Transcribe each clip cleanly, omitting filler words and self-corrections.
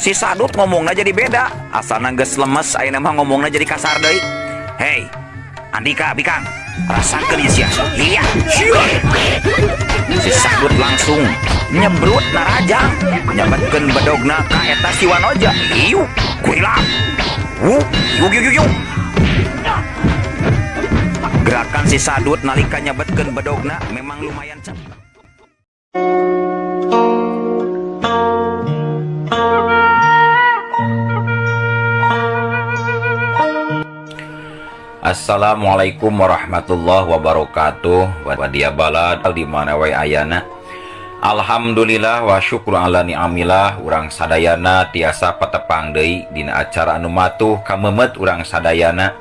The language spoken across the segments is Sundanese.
Si Sadut ngomongna jadi beda. Asalna geus lemes ayeuna mah ngomongna jadi kasar deui. Hei, Andika bikang, rasakeun ieu sia. Iya, sia. Si Sadut langsung nyebrut narajang, nyabetkeun bedogna ka eta si Wanoja. Iu, kurilap. Wuh, yuk yuk yuk yuk. Gerakan si Sadut nalika nyabetkeun bedogna memang lumayan cepat. Assalamualaikum warahmatullahi wabarakatuh. Wadia balad di mana wae ayana. Alhamdulillah wa syukru ala ni'amillah, urang sadayana tiasa patepang deui dina acara anu matuh kamemet urang sadayana,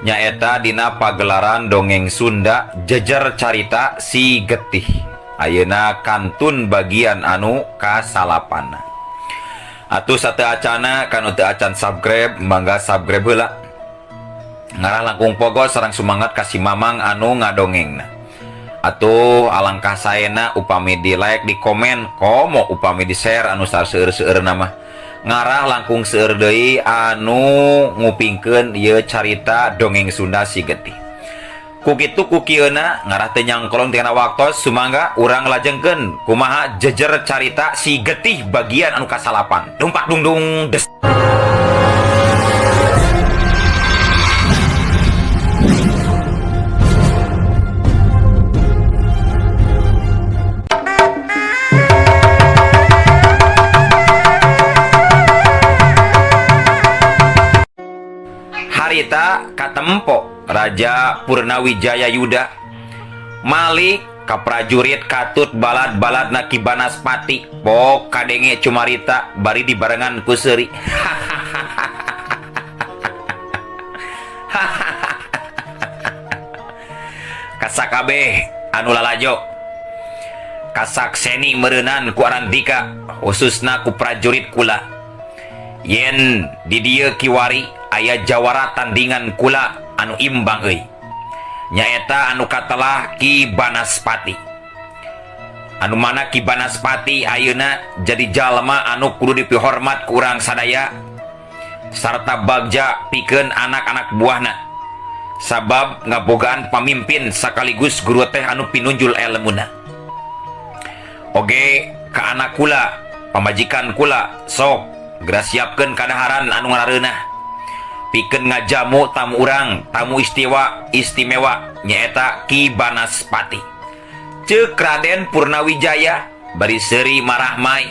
nyaeta dina pagelaran dongeng Sunda Jejer Carita Si Getih. Ayeuna kantun bagian anu kasalapan. Atuh sateuacana kanu teu acan subscribe, mangga subscribe heula. Ngarah langkung pogo sareng sumangat ka si Mamang anu ngadongengna. Atuh alangkah saena upami di like, di komen, komo upami di share anu seueur-seueurna mah. Ngarah langkung seueur deui anu ngupingkeun ieu carita dongeng Sunda Si Getih. Ku kitu ku kieuna ngarah teu nyangkolong tina waktos, sumangga urang lajengkeun kumaha jejer carita Si Getih bagian anu kasalapan. Dumpak dungdung des. Harita katempo Raja Purnawijaya Yuda Malik ka prajurit katut balad-baladna Ki Banaspati pok kadenge cumarita bari dibarengan ku seuri. Kasakabeh anu lalajo kasakseni meureunan ku Arantika khususna ku prajurit kula yen di dieu kiwari aya jawara tandingan kula anu imbang euy, nyaeta anu katelah Ki Banaspati, anu mana Ki Banaspati ayeuna jadi jalma anu kudu dipihormat ku urang sadaya sarta bagja pikeun anak-anak buahna, sabab ngabogaan pamimpin sakaligus guru teh anu pinunjul elmuna. Oge ka anak kula, pamajikan kula, sok geura siapkeun kadaharan anu ngarareunah pikeun ngajamu tamu urang, tamu istimewa nyaeta Ki Banaspati. Ceuk Raden Purnawijaya bari seuri marahmai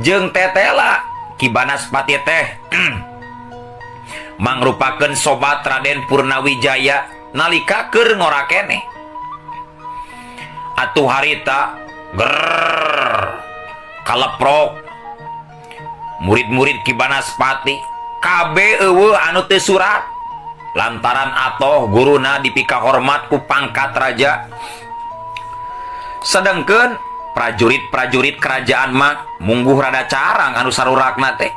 jeung tetela Ki Banaspati teh mangrupakeun sobat Raden Purnawijaya nalika keur ngora keneh. Atuh harita gerr kaleprok murid-murid Ki Banaspati kabeh eueuh anu teu surat lantaran atoh guruna dipika hormat ku pangkat raja. Sedengkeun prajurit-prajurit kerajaan mah mungguh rada carang anu sarurakna teh.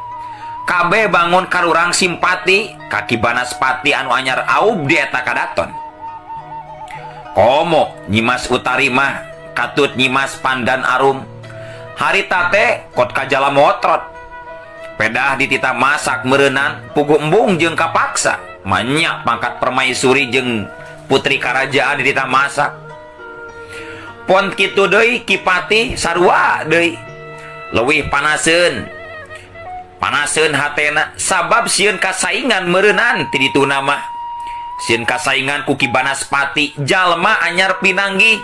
Kabeh bangun karurang simpati ka Ki Banaspati anu anyar aub di eta kadaton. Komo Nyimas Utari mah katut Nyimas Pandan Arum harita teh kot kajala motrot. Pedah ditita masak meureunan puguh embung jeung kapaksa manyak pangkat permaisuri jeung putri karajaan ditita masak. Pon kitu deui Ki Patih sarua deui leuwih panaseun. Panaseun hatena sabab sieun kasaingan meureunan ti dituna mah. Sieun kasaingan ku Ki Banaspati jalma anyar pinanggih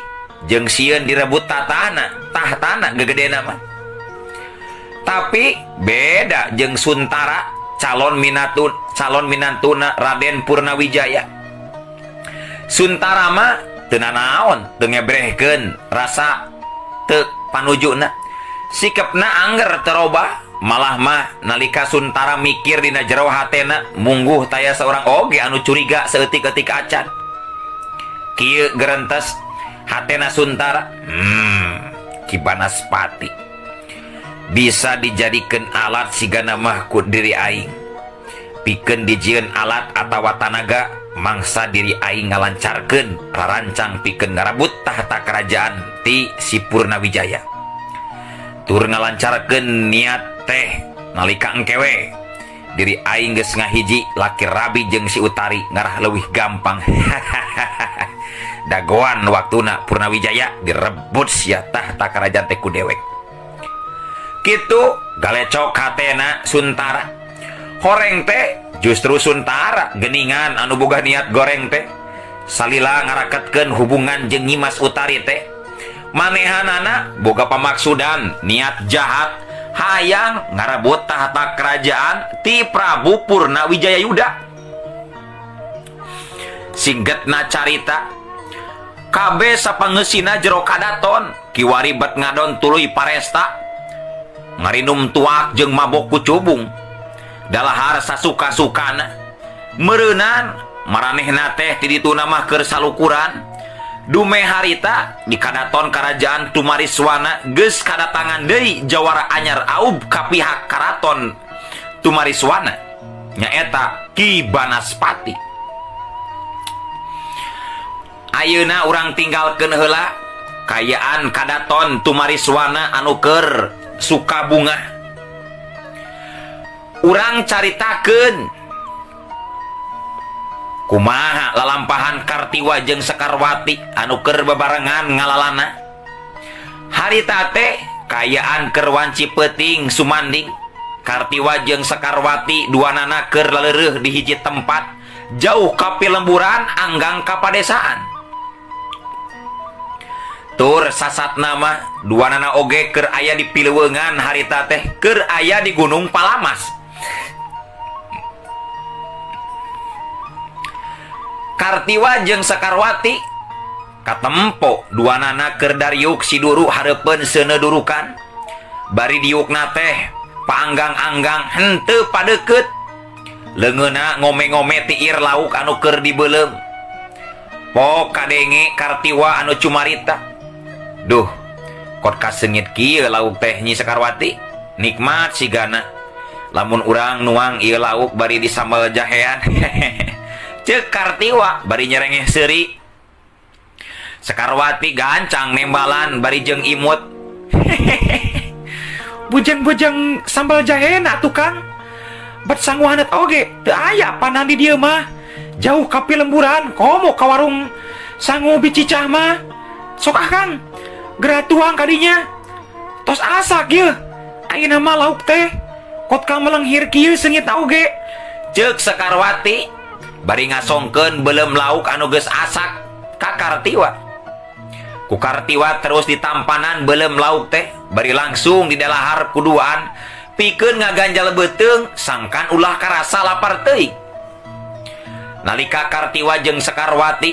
jeung sieun direbut tatana, tahtana gegedena mah. Tapi beda jeung Suntara calon minantuna Raden Purnawijaya. Suntara mah teu nanaon, teu ngebrehkeun rasa teu panujuna. Sikepna angger terobah, malah mah nalika Suntara mikir dina jero hatena mungguh taya saurang oge anu curiga saeutik-eutik acan. Kieu gerentes hatena Suntara, Ki Banaspati bisa dijadikeun alat sigana mah ku diri aing. Pikeun dijieun alat atawa tanaga mangsa diri aing ngalancarkeun rarancang pikeun ngarabut tahta kerajaan ti si Purnawijaya. Tur ngalancarkeun niat teh Nalika engke we diri aing geus ngahiji laki rabi jeung si Utari ngarah leuwih gampang. Dagoan waktuna Purnawijaya direbut sia tahta karajaan teh ku dewek. Kitu galecok hatena Suntara. Horeng teh justru Suntara geningan anu boga niat goreng teh. Salila ngaraketkeun hubungan jeung Nyimas Utari teh. Manehanana boga pamaksudan niat jahat hayang ngarebut tahta kerajaan ti Prabu Purnawijaya Yuda. Singgetna carita kabeh sapangeusina jero kadaton kiwari bet ngadon tuluy paresta ngarinum tuak jeung mabok kucubung dalahar sasuka-sukana meureunan maranehna teh ti dituna mah keur salukuran. Dume harita di kadaton karajaan Tumariswana geus kadatangan deui jawara anyar aub ka pihak karaton Tumariswana nyaeta Ki Banaspati. Ayeuna urang tinggalkeun heula kayaan kadaton Tumariswana anu keur sukabungah. Urang caritakeun kumaha lalampahan Kartiwa jeung Sekarwati anu keur bebarengan ngalalana. Harita teh kayaan keur wanci peuting sumanding. Kartiwa jeung Sekarwati duanana keur laleureuh di hiji tempat jauh ka pilemburan anggang ka padesaan. Tur sasatna mah duanana oge keur aya di pileuweungan harita teh keur aya di Gunung Palamas. Kartiwa jeung Sekarwati katempo duanana keur dariuk siduru hareupeun seuneu durukan. Bari diukna teh paanggang-anggang henteu padeukeut. Leungeunna ngome-ngome tiir lauk anu keur dibeuleum. Pok kadenge Kartiwa anu cumarita. Duh, kot kaseungit kieu lauk teh Nyi Sekarwati. Nikmat sigana. Lamun urang nuang ieu lauk bari disambel jahean. Ceuk Kartiwa bari nyerengeh seuri. Sekarwati gancang nembalan bari jeung imut. Bujeng-bujeng sambal jahena atuh Kang. Bet sanguhaneut oge teu aya panan di dieu mah. Jauh ka pilemburan komo ka warung sangu bicicah mah. Sok ah Kang, geura tuang kadinya. Tos asak yeuh. Ayeuna mah lauk teh kot ka melenghir kieu seungitna oge. Ceuk Sekarwati bari ngasongkeun beuleum lauk anu geus asak ka Kartiwa. Ku Kartiwa terus ditampanan beuleum lauk teh bari langsung didalahar kuduaan pikeun ngaganjal beuteung sangkan ulah karasa lapar teuing. Nalika Kartiwa jeung Sekarwati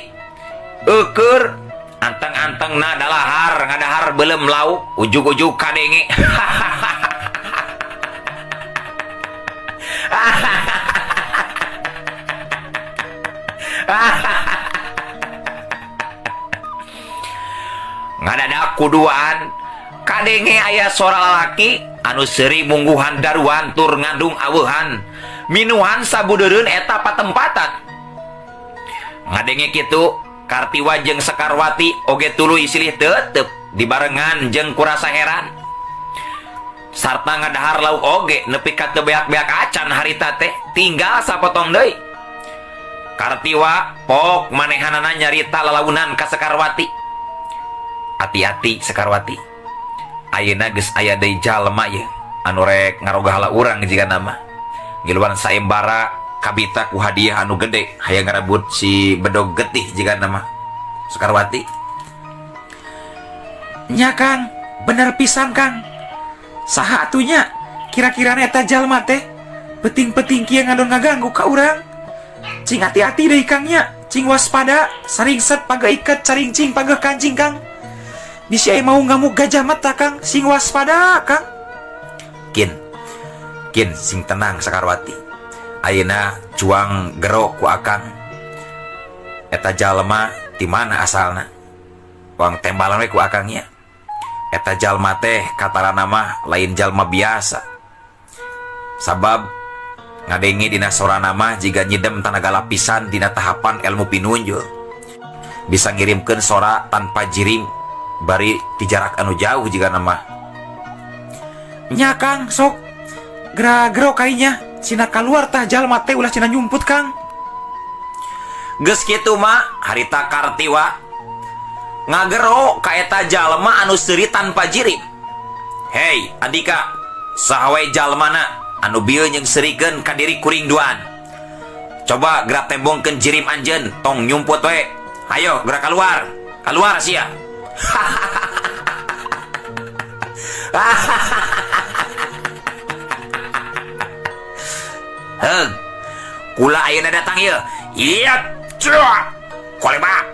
eueur anteng-antengna dalahar ngadahar beuleum lauk ujug-ujug kadenge. Ngadadak kuduaan kadenge aya sora lalaki anu seuri mungguhan daruan tur ngandung aweuhan minuhan sabudeureun eta patempatan. Ngadenge kitu Kartiwa jeung Sekarwati oge tuluy silih tetep dibarengan jeung kurasa heran. Sarta ngadahar lauk oge nepi ka teu beak-beak acan harita teh tinggal sapotong deui. Kartiwa pok manehanana nyarita lalaunan ka Sekarwati. Hati-hati Sekarwati. Ayeuna geus aya deui jalma ye anu rek ngarogahala urang jigana mah. Ngiluan saembara kabita ku hadiah anu gede hayang ngarebut si bedog getih jigana mah. Sekarwati. Nya Kang, bener pisan Kang. Saha atuh nya kira-kira eta jalma teh peting-peting kieu ngadon ngaganggu ka urang. Cing hati-hati deui Kang nya, cing waspada, saringset pageuh iket, caringcing pageuh kancing Kang. Bisi aya mau ngamuk gajah mata Kang, sing waspada Kang. Kin, kin sing tenang Sekarwati. Ayeuna cuang gero ku akang. Eta jalma ti mana asalna? Wang tembalan we ku akang nya. Eta jalma teh katarana mah lain jalma biasa. Sabab ngadenge dina sorana mah jiga nyidem tanaga lapisan dina tahapan ilmu pinunjul. Bisa ngirimkeun sora tanpa jirim bari ti jarak anu jauh jigana mah. Nya Kang, sok Gera gero kainya cina kaluar tah jalma teh ulah cina nyumput Kang. Geus kitu mah harita Kartiwa ngagero ka eta jalma anu seuri tanpa jirim. Hei Andika, saha wae jalmana anu bieu nyeungseurikeun ka diri kuring duaan. Coba geura tembongkeun jirim anjeun, tong nyumput we. Hayo geura kaluar. Kaluar sia. Heug. Kula ayeuna datang ieu. Iya, cua. Koleba.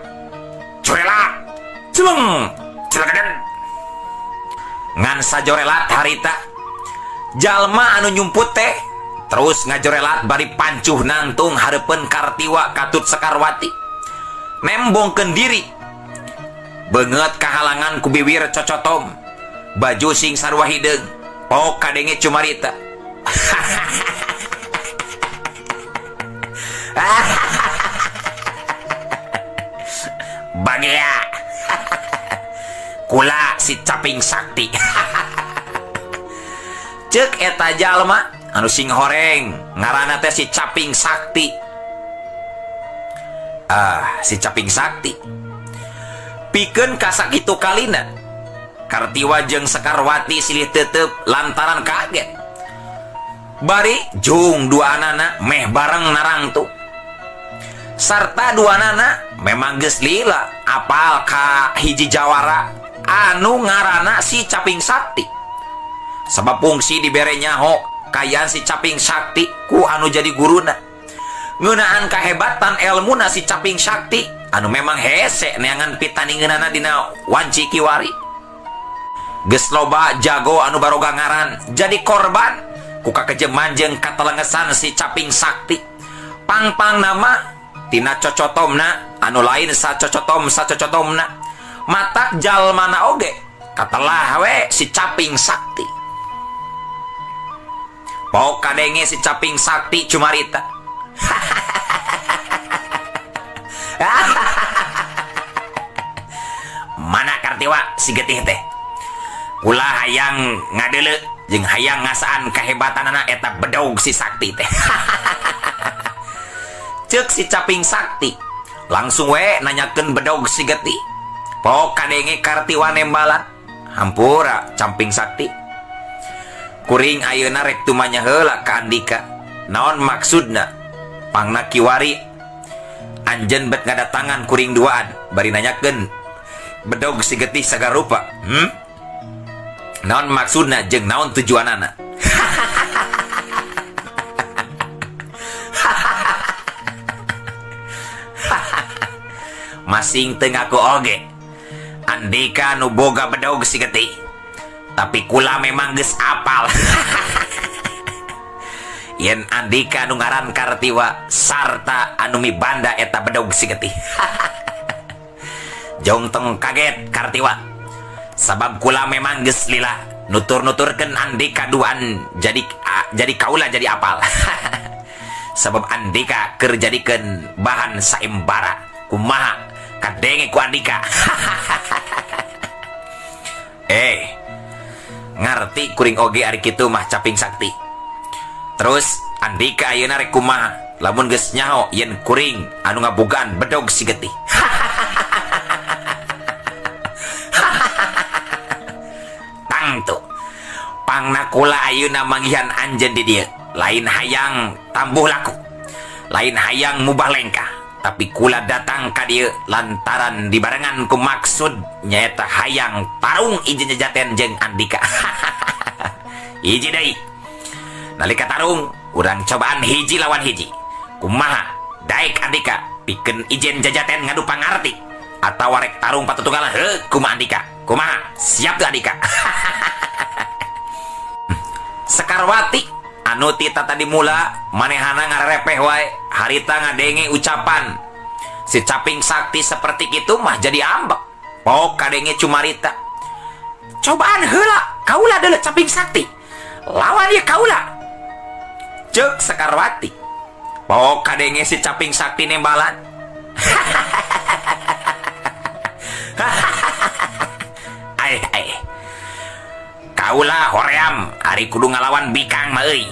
Curela. Celeng. Celegeden. Ngan sajorelat harita. Jalma anu nyumput teh terus ngajorelat bari pancuh nangtung hareupeun Kartiwa katut Sekarwati. Nembongkeun diri. Beungeut kahalangan ku biwir cocotom. Baju sing sarua hideung. Pok kadenge cumarita. Bagea. Kula si Caping Sakti. Ceuk eta jalma anu sing horeng ngaranna teh si Caping Sakti. Ah, si Caping Sakti. Pikeun kasakitu kalina Kartiwa jeung Sekarwati silih tetep lantaran kaget. Bari jung duanana meh bareng narangtu. Sarta duanana memang geus lila apal ka hiji jawara anu ngaranna si Caping Sakti. Sabab fungsi dibere nyaho kayaan si Caping Sakti ku anu jadi guruna. Ngeunaan kahebatan elmuna si Caping Sakti anu memang hese neangan pitaningeunana dina wanci kiwari. Geus loba jago anu baroga ngaran jadi korban ku kakejeman jeung katelengesan si Caping Sakti. Pang-pang nama tina cocotomna anu lain sacocotom sacocotomna matak jalmana oge katelah we si Caping Sakti. Pok kadenge si Caping Sakti cumarita. Mana Kartiwa si getih teh? Kula hayang ngadeuleu jeung hayang ngasaan kahebatanana eta bedog si Sakti teh. Ceuk si Caping Sakti langsung we nanyakeun bedog si getih. Pok kadenge Kartiwa nembalan. Hampura Caping Sakti. Kuring ayeuna rek tumanya heula ka Andika. Naon maksudna? Pangna kiwari anjeun bet ngadatangan kuring duaan bari nanyakeun bedog si getih sagarupa. Naon maksudna jeung naon tujuanana? Masing teu ngaku oge Andika nu boga bedog si getih. Tapi kula memang geus apal. Yen Andika nu ngaran Kartiwa sarta anu mibanda eta bedog si getih. Jong tong kaget Kartiwa. Sabab kula memang geus lila nutur-nuturkeun Andika duaan jadi kaula jadi apal. Sabab Andika keur jadikeun bahan saembara. Kumaha kadenge ku Andika. Ngarti kuring oge ari kitu mah Caping Sakti. Terus Andika ayeuna rek kumaha lamun geus nyaho yen kuring anu ngabogaan bedog si getih. Tangtu pangna kula ayeuna manggihan anjeun di dieu lain hayang tambuh laku, lain hayang mubah lengkah, tapi kula datang ka dieu lantaran dibarengan ku maksud nyaeta hayang tarung ijen jajaten jeung Andika. Hiji deui nalika tarung urang cobaan hiji lawan hiji. Kumaha daek Andika pikeun ijen jajaten ngadu pangarti atawa rek tarung patutunggalan? Heuh, kumaha Andika? Kumaha? Siap teu Andika? Sekarwati anu ti tadi mula manehana ngarepeh wae harita ngadenge ucapan si Caping Sakti seperti kitu mah jadi ambek. Pok kadenge cumarita. Cobaan heula kaula deuleu Caping Sakti. Lawan ieu kaula. Ceuk Sekarwati. Pok kadenge si Caping Sakti nembalan. Ai ai. Kaula hoream ari kudu ngalawan bikang mah euy.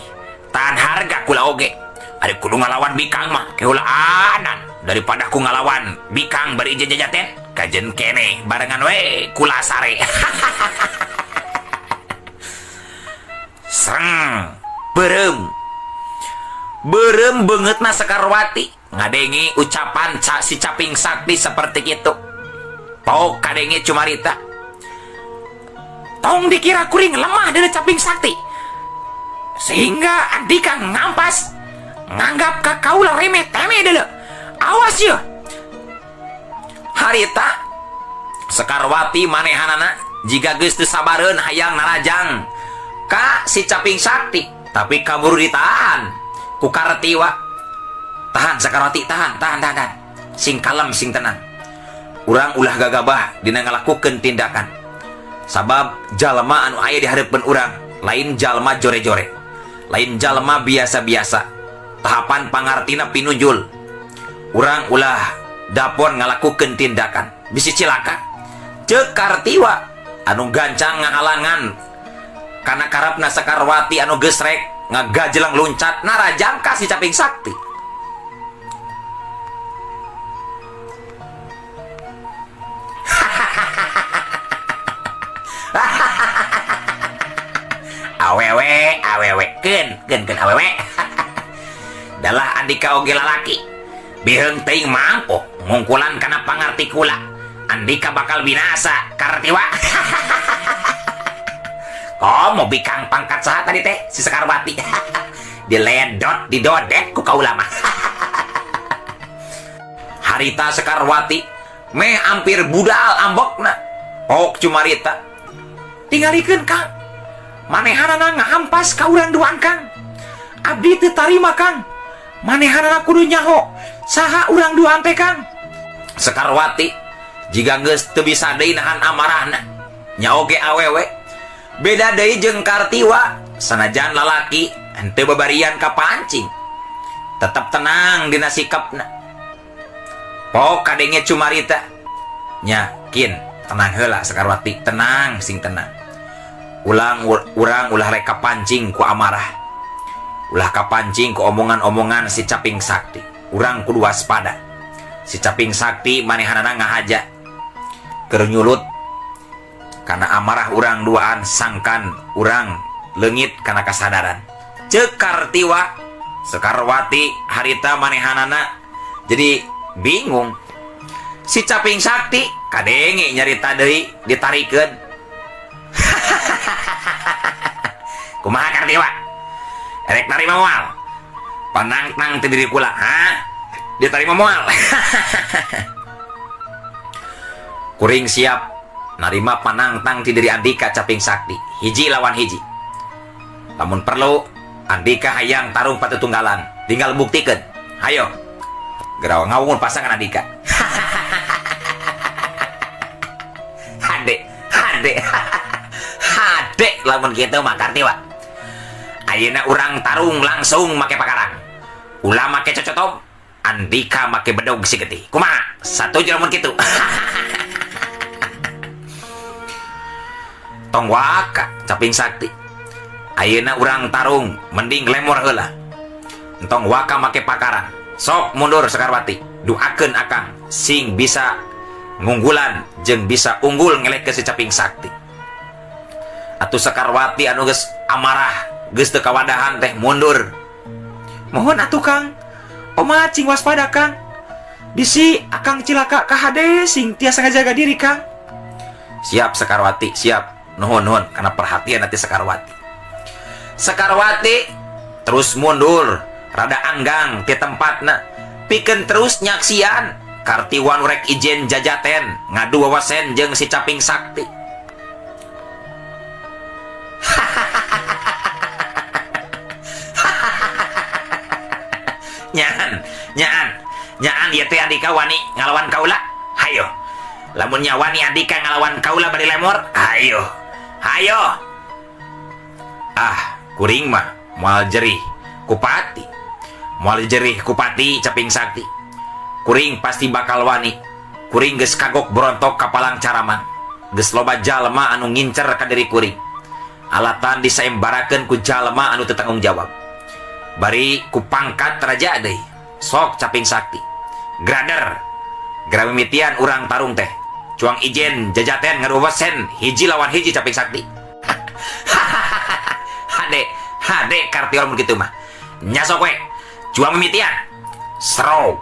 Tahan harga kula oge. Ari kudu ngalawan bikang mah keulaanan daripada ku ngalawan bikang bari ijen jajaten kajen kene barengan we kula sare. Sreng beureum. Beureum beungeutna Sekarwati ngadenge ucapan si Caping Sakti seperti itu. Pok kadenge cumarita. Tong dikira kuring lemah dari Caping Sakti sehingga Andika ngampas nganggap ka kaula remeh temeh deuleu. Awas yeuh. Harita Sekarwati manehanana jiga geus teu sabareun hayang narajang ka si Caping Sakti, tapi kaburu ditahan ku Kartiwa. Tahan Sekarwati, tahan, tahan, tahan, tahan. Sing kalem, sing tenang. Urang ulah gagabah dina ngalakukeun tindakan. Sabab jalma anu aya di hareupeun urang lain jalma jore-jore, lain jalma biasa-biasa. Tahapan pangartina pinunjul. Urang ulah dapon ngalakukeun tindakan bisi cilaka. Ceuk Kartiwa anu gancang ngahalangan kana karepna Sekarwati anu geus rek ngagajeleng luncat narajang ka si Caping Sakti. Awewe, awewe, keun, keun, keun awewe. Dalah Andika oge lalaki. Biheung teuing mampu ngungkulan kana pangarti kula. Andika bakal binasa, Kartiwa. Komo bikang pangkat saha tadi teh si Sekarwati. Diledot, didodet ku kaula mah. Harita Sekarwati meh hampir budal ambokna. Pok cumarita. Tingalikeun Kang. Manehanana ngahampas ka urang duaan Kang. Abdi teu tarima Kang. Manehanana kudu nyaho saha urang duaan teh Kang. Sekarwati jiga geus teu bisa deui nahan amarahna. Nya oge awewe. Beda deui jeung Kartiwa, sanajan lalaki henteu babarian ka pancing. Tetep tenang dina sikapna. Pok kadenge cumarita. Nya kin tenang heula Sekarwati, tenang sing tenang. Ulang urang ulah rek kapancing ku amarah. Ulah kapancing ku omongan-omongan si Caping Sakti. Urang kudu waspada. Si Caping Sakti manehanana ngahaja keur nyulut kana amarah urang duaan sangkan urang leungit kana kasadaran. Ceuk Kartiwa Sekarwati harita manehanana jadi bingung. Si Caping Sakti kadenge nyarita deui ditarikeun. Kumaha Kartiwa? Erek narima moal? Panangtang teh diri kula, ha? Ditarima moal? Kuring siap narima panangtang ti diri Andika Caping Sakti, hiji lawan hiji. Lamun perlu Andika hayang tarung patutunggalan, tinggal buktikeun. Hayo. Geura ngawungun pasangan Andika. Hade, hade. Hade lamun kitu mah Kartiwa. Ayeuna urang tarung langsung make pakarang. Ulah make cocotom, Andika make bedog si getih. Kumaha? Satuju lamun kitu. Tong waka Caping Sakti. Ayeuna urang tarung mending lemor heula. Entong waka make pakarang. Sok mundur Sekarwati. Duakeun akang sing bisa ngunggulan jeung bisa unggul ngelehkeun si Caping Sakti. Atuh Sekarwati anu geus amarah geus teu kawadahan teh mundur. Mohon atuh Kang. Oma cing waspada Kang. Bisi akang cilaka ka hade sing tiasa ngajaga diri Kang. Siap Sekarwati, siap. Nuhun nuhun kana perhatian nanti Sekarwati. Sekarwati terus mundur rada anggang ti tempatna. Pikeun terus nyaksian Kartiwa nu rek ijen jajaten ngadu wawasen jeung si Caping Sakti. Nyaan, nyaan, nyaan ieu teh Andika wani ngalawan kaula. Hayo. Lamun nya wani Andika ngalawan kaula bari lemor, hayo. Hayo. Ah, kuring mah moal jerih kupati. Moal jerih kupati Caping Sakti. Kuring pasti bakal wani. Kuring geus kagok brontok ka palang caramang. Geus loba jalma anu ngincer ka diri kuring. Alatan disaembarakeun ku jalma anu teu tanggung jawab. Bari ku pangkat raja deui. Sok Caping Sakti. Grader. Geura mimitian urang tarung teh. Cuang ijen jajaten ngaruwesen hiji lawan hiji Caping Sakti. Hade, hade Kartiwa mun kitu mah. Nya sok we. Cuang mimitian. Serow.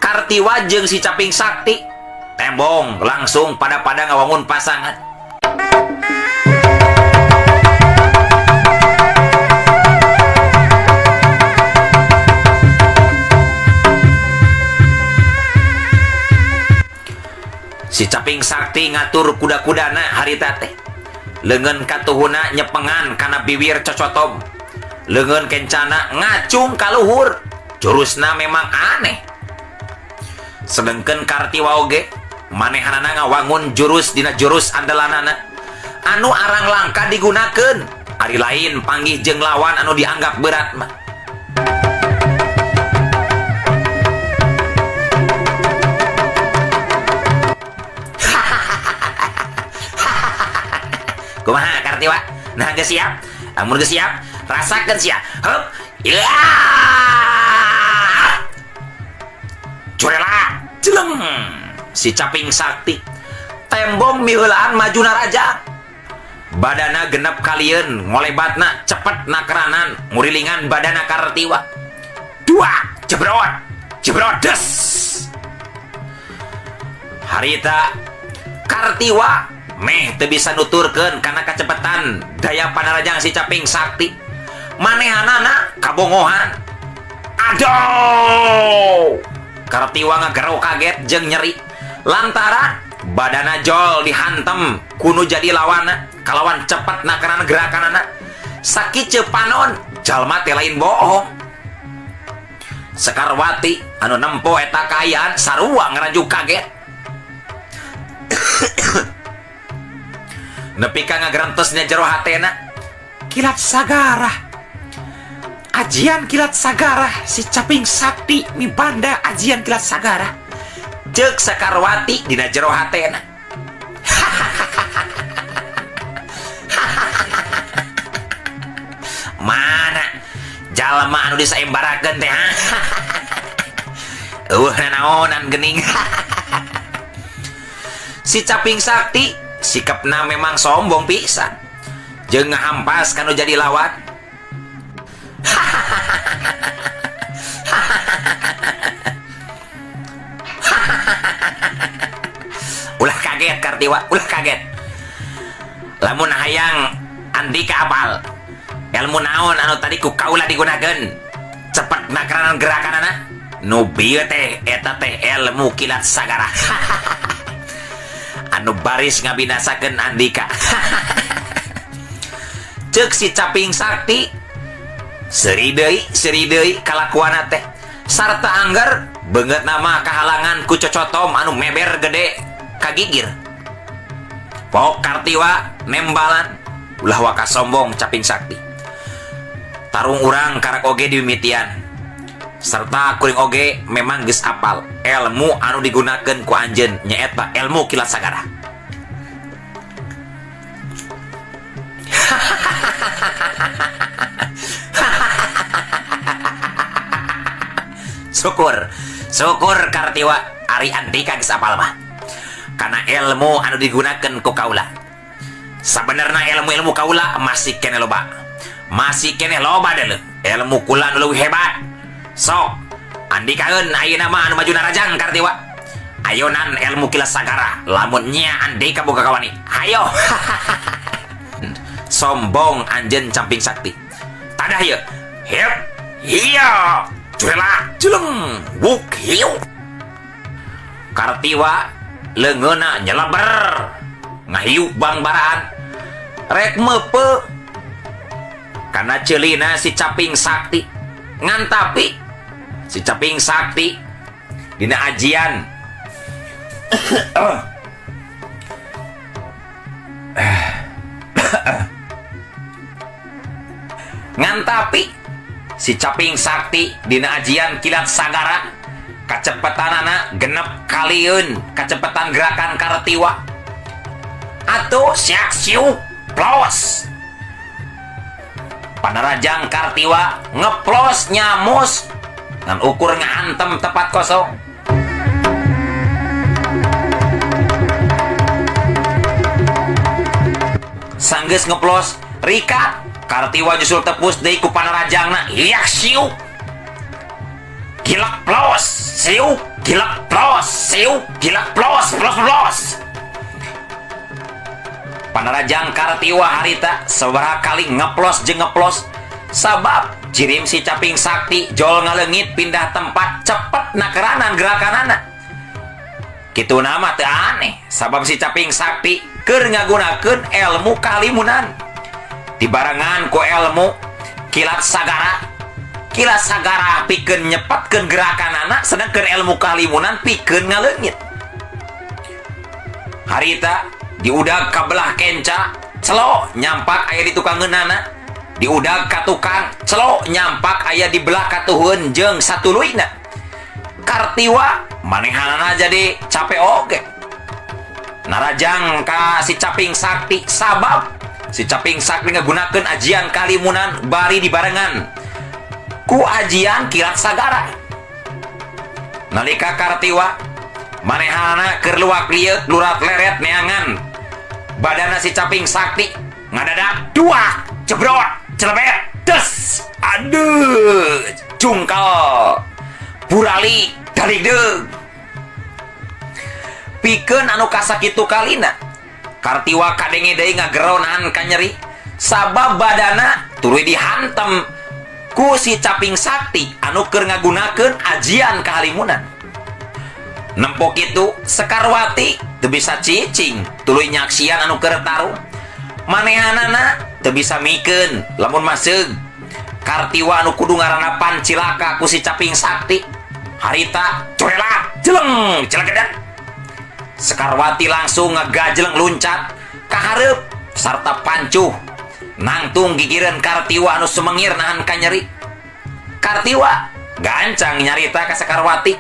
Kartiwa jeung si Caping Sakti tembong langsung pada-pada ngawangun pasangan. Si Caping Sakti ngatur kuda-kudana harita teh. Leungeun katuhuna nyepengan kana bibir cocotom. Leungeun kencana ngacung ka luhur. Jurusna memang aneh. Sedengkeun Kartiwa oge manehanana ngawangun jurus dina jurus andalanana anu arang langka digunakeun ari lain panggih jeung lawan anu dianggap berat mah. Kumaha Kartiwa? Nah geus siap? Lamun geus siap, rasakeun sia. Hup. Ya! Curela, jeleng. Si Caping Sakti tembong miheulaan maju naraja. Badana genep kalieun, ngolebatna cepet nakeranan, ngurilingan badana Kartiwa. Dua, jebrot, jebrot des. Harita Kartiwa meh teu bisa nuturkeun kana kacepetan daya panarajang si Caping Sakti. Manehanana kabongohan. Aduh! Kartiwa ngagero kaget jeung nyeri lantaran badana jol dihantem kuno jadi lawana kalawan cepet nakeran gerakanana. Sakieu panon jalma teh lain bohong. Sekarwati anu nempo eta kaayaan sarua ngaranjuk kaget. Nepi ka ngagerentesnya jero hatena. Kilat Sagara. Ajian Kilat Sagara si Caping Sakti mibanda ajian Kilat Sagara. Ceuk Sekarwati dina jero hatena. Mana jalma anu disaembarakeun teh? Eueuh nanaonan geuning. Si Caping Sakti sikapna memang sombong pisan. Jeung ngahampas kanu jadi lawan. Ulah kaget Kartiwa, ulah kaget. Lamun hayang Andika apal ilmu naon anu tadi ku kaula digunakeun cepet nakranan gerakanana nu bieu teh eta teh ilmu Kilat Sagara. Anu baris ngabinasakeun Andika. Ceuk si Caping Sakti seuri deui kalakuanna teh sarta angger beungeut nama kahalangan ku cocotom anu meber gede kagigir. Pok Kartiwa nembalan ulah waka sombong Caping Sakti. Tarung urang karak oge dimimitian serta kuring oge memang geus apal ilmu anu digunakeun ku anjeun nyaeta ilmu Kilat Sagara. Syukur, syukur Kartiwa ari Andika geus apal mah. Kana ilmu anu digunakeun ku kaula. Sabenerna ilmu-ilmu kaula masih keneh loba. Masih keneh loba deuleu. Ilmu kula nu leuwih hebat. Sok andikaeun ayeuna mah anu maju narajang Kartiwa. Ayonan ilmu Kilat Sagara lamun nya Andika boga kawani. Hayo. Sombong anjeun Caping Sakti. Tadah ieu. Hep. Iya. Curela jeleng wuk hiu. Kartiwa leungeunna nyeleber ngahiu bangbaraan rek meupeut kana ceulina si Caping Sakti. Ngan tapi si Caping Sakti dina ajian ngan tapi si Caping Sakti dina ajian Kilat Sagara kacepetanana genep kalieun kacepetan gerakan Kartiwa. Atuh siak siu Plos. Panarajang Kartiwa ngeplos nyamus ngan ukur ngahantem tepat kosong. Sanggeus ngeplos rikat Kartiwa nyusul tepus deui ku panarajangna hiak siuk. Gilak plos siuk gilak plos siuk gilak plos plos plos. Panarajang Kartiwa harita sabaraha kali ngeplos jeung ngeplos sabab jirim si Caping Sakti jol ngaleungit pindah tempat cepet nakeranan gerakanana. Kitu nama teu aneh sabab si Caping Sakti keur ngagunakeun ilmu kalimunan. Dibarengan ku ilmu kilat sagara. Kilat sagara pikeun nyepetkeun gerakanana sedangkeun ilmu kalimunan pikeun ngaleungit. Harita diudag ka belah kenca, celo nyampak aya di tukangeunana. Diudag ka tukang, celo nyampak aya di belah katuhun jeung satuluyna. Kartiwa manehanana jadi capek oge. Narajang ka si Caping Sakti sabab si Caping Sakti ngagunakeun ajian kalimunan bari dibarengan ku ajian kilat sagara. Nalika Kartiwa manehanana keur luak lieuk lurat leret neangan badana si Caping Sakti ngadadak dua jebrot celebet des aduh jungkal burali daligdeug. Pikeun anu kasakitu kalina Kartiwa kadenge deui ngagero nahan kanyeri sabab badana tuluy dihantem ku si Caping Sakti anu keur ngagunakeun ajian kahalimunan. Nempo kitu Sekarwati teu bisa cicing tuluy nyaksian anu keur tarung. Manehanana teu bisa mikeun lamun maseug. Kartiwa anu kudu ngaranapan cilaka ku si Caping Sakti harita corela jeleng celegedan. Sekarwati langsung ngagajeleng luncat kahareup sarta pancuh nangtung gigireun Kartiwa anu sumengir nahan kanyeri. Kartiwa gancang nyarita ka Sekarwati.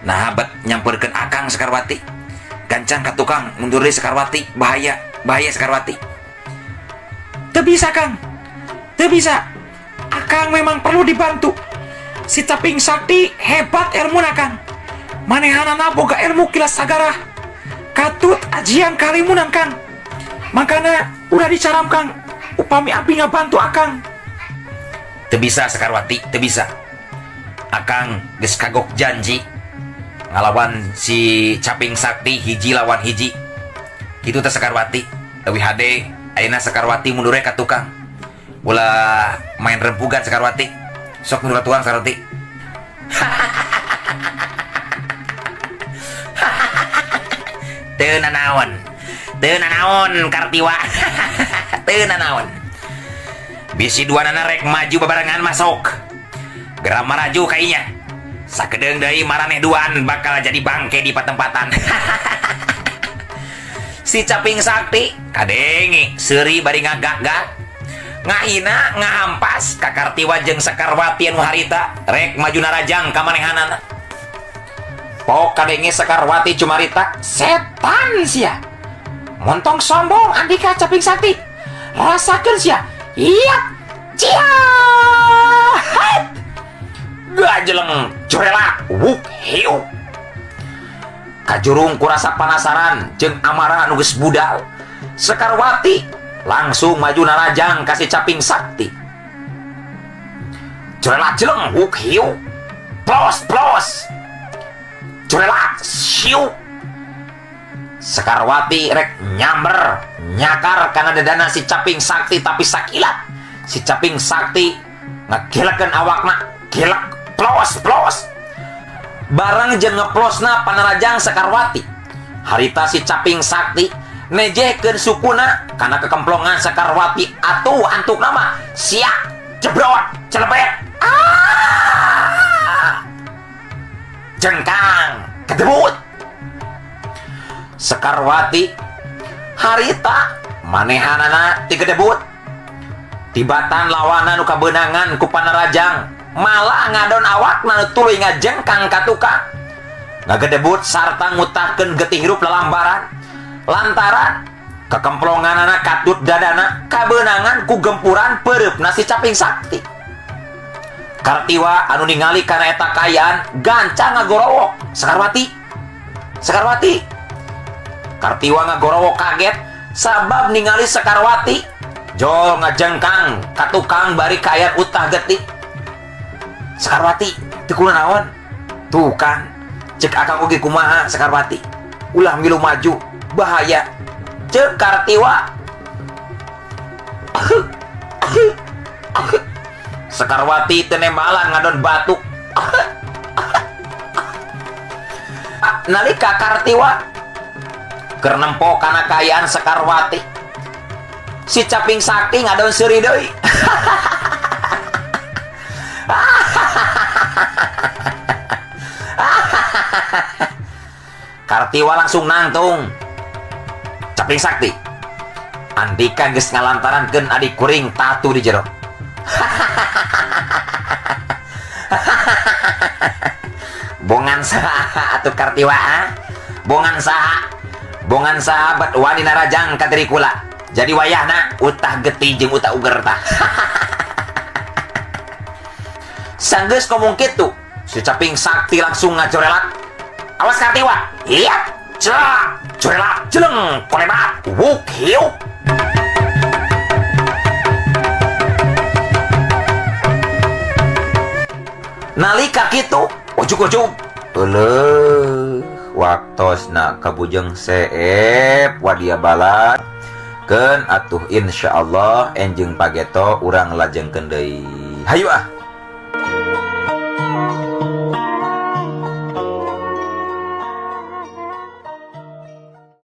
Nah bet nyamperkeun akang Sekarwati. Gancang ka tukang mundur deui Sekarwati, bahaya, bahaya Sekarwati. Teu bisa Kang. Teu bisa. Akang memang perlu dibantu. Si Caping Sakti hebat ilmuna Kang. Manehanana boga ilmu kilat sagara. Katut ajian kalimunan Kang. Makana udah dicaram Kang. Upami abdi ngabantu akang. Teu bisa Sekarwati, teu bisa. Akang geus kagok janji ngalawan si Caping Sakti hiji lawan hiji. Kitu teh Sekarwati. Leuwih hade ayeuna Sekarwati mundur ka tukang. Ulah main rempugan Sekarwati. Sok mundur ka tukang Sekarwati. Teu nanaon. Teu nanaon Kartiwa. Teu nanaon. Bisi duanana rek maju babarengan masuk. Geram maraju kainya. Sakedeung deui maraneh duaan bakal jadi bangke di patempatan. Si Caping Sakti kadenge seuri bari ngagak-gak. Ngahina ngahampas ka Kartiwa jeung Sekarwati anu harita rek maju narajang ka manehanana. Pok kadenge Sekarwati cumarita, setan sia. Montong sombong Andika Caping Sakti. Rasakeun sia. Iya. Cia. Het. Gajeleng jorelak wuk hiu. Kajurung kurasa penasaran jeung amarah anu geus budal. Sekarwati langsung maju narajang ka si Caping Sakti. Jorelak jeleng wuk hiu. Plos plos. Jorelak siu. Sekarwati rek nyamber nyakar kana dadana si Caping Sakti tapi sakilat si Caping Sakti ngagelekeun awakna gelek plos plos. Barang jeung ngeplosna panarajang Sekarwati harita si Caping Sakti nejehkeun sukuna kana kekemplongan Sekarwati atuh antuk nama siak jebrot celebet ah jengkang kedebut. Sekarwati harita manehanana tigedebut tibatan lawanan nu kabeunangan ku panarajang malah ngadon awakna nu tuluy ngajengkang ka tukang ngagedebut sarta ngutahkeun getih hirup lalambaran lantaran Kakemplonganana katut dadana kabeunangan ku gempuran peureupna si Caping Sakti. Kartiwa anu ningali kana eta kaayaan gancang ngagorowok, "Sekarwati! Sekarwati!" Kartiwa ngagorowok kaget sabab ningali Sekarwati jol ngajengkang ka tukang bari kaayaan utah getih. "Sekarwati, teu kunaon?" "Tuh kan, cek akang oge kumaha, Sekarwati. Ulah milu maju, bahaya," cek Kartiwa. Sekarwati teu nembalan ngadon batuk. Nalika Kartiwa keur nempo kana kaayaan Sekarwati, si Caping Sakti ngadon seuri deui. Kartiwa langsung nangtung. "Caping Sakti, Andika geus ngalantarankeun adik kuring tatu di jero." "Bongan saha atuh, Kartiwa, ah? Bongan saha? Bongan sahabat wani narajang ka diri kula? Jadi wayahna utah getih jeung utah uger tah." Sanggeus ngomong kitu, si Caping Sakti langsung ngajorelak. "Awas, Kartiwa!" Iya, celak, jorelak, jeleng, kolebat, wuk, hiuk. Nalika kitu, ujug-ujug, euleuh, waktosna kabujeng seep wadia balad. Keun atuh, insyaallah enjing pageto urang lajengkeun deui. Hayu ah.